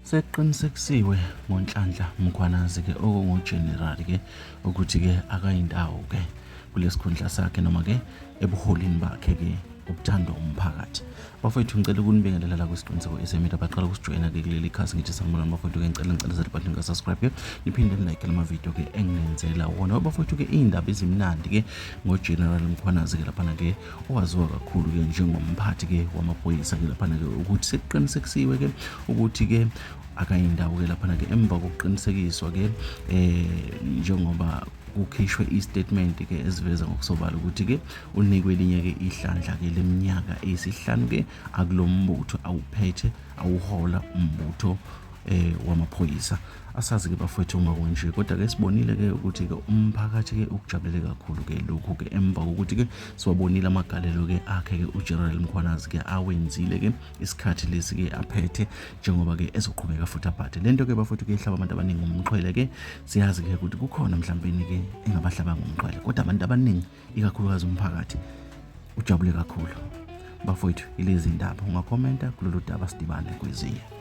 Sekuqinisekisiwe ngoNhlanhla Mkhwanazi-ke okunguGeneral-ke ukuthi-ke akayindawo-ke kulesikhundla sakhe noma-ke ebuholini bakhe-ke obuthandwa umphakathi. Bafowethu, ngicela ukunibingelela la kwisiqiniseko esemida baqala ukusijoyina-ke kuleli khasi. Ngithi sanibonani bafowethu-ke, ngicela ngicela button ka-subscribe-ke, niphinde nilike lama-video-ke enginenzela wona. Bafowethu-ke, iy'ndaba ezimnandi-ke ngoGeneral Mkhwanazi-ke laphana-ke owaziwa kakhulu-ke njengomphathi-ke wamaphoyisa-ke laphana-ke ukuthi sekuqinisekisiwe-ke ukuthi-ke akayindawo-ke laphana-ke emva kokuqinisekiswa-ke njengoba kukhishwe i-statement-ke esiveza ngokusobala ukuthi-ke unikwe elinye-ke ihlandla-ke leminyaka eyisihlanu-ke akulo mbutho awuphethe, awuhola umbutho wamaphoyisa. Asazi-ke bafowethu uma kunje, kodwa-ke sibonile-ke ukuthi-ke umphakathi-ke ukujabulele kakhulu-ke lokhu-ke emva kokuthi-ke siwabonile amagalelo-ke akhe-ke uGeneral Mkhwanazi-ke awenzile-ke isikhathi lesi-ke aphethe, njengoba-ke ezoqhubeka futhi aphathe le nto-ke. Bafowethu-ke, ihlaba abantu abaningi umxhwele-ke. Siyazi-ke ukuthi kukhona mhlawumbeni-ke engabahlabanga umxhwele, kodwa abantu abaningi, ikakhulukazi umphakathi, ujabule kakhulu. Bafowethu, ilezi ndaba. Ungakhomenta kulolu daba, sidibane kwezinye.